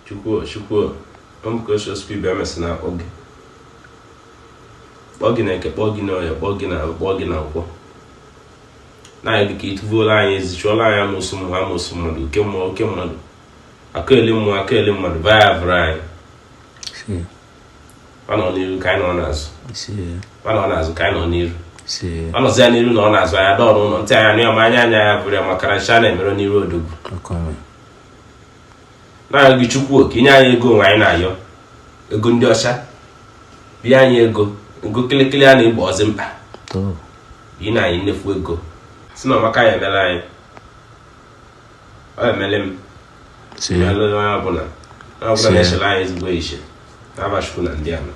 Chukwu, Chukwu, ọmụka osikwa ibe emesị na-akpọ gị, kpọọ gị na Eke, kpọọ gị na Oye, kpọọ gị na kpọọ gị na Nkwọ, na-ayọ gị ka ịtụvuola anyị ezi, chụọla anyị amoosu mmụọ, amoosu mmadụ, oke mmụọ, oke mmadụ, aka eli mmụọ, aka eli mmadụ, baya vụrụ anyị. Ọ nọ n'iru ka anyị nọ n'azụ, ọ nọ n'azụ ka anyị nọ n'iru, ọ nọzi ya n'iru na ọ na-azụ anya dọọ n'ụlọ ntị anya nụ ya ma anya anya ya bụrụ ya maka na ncha na-emerụ n'iru odogwu. Na-ayọ gị, Chukwu, ka inye anyị ego onwe anyị na-ayọ, ego ndị ọcha bịa anyị, ego ego kịlịkịlị a na-egbo ọzọ mkpa bi na anyị nnefu ego si na ọmaka ya emela anyị, ọ emele m emele onye ọbụla, onye ọbụla na-echere anyị ezigbo iche n'aba Chukwu na ndị ama.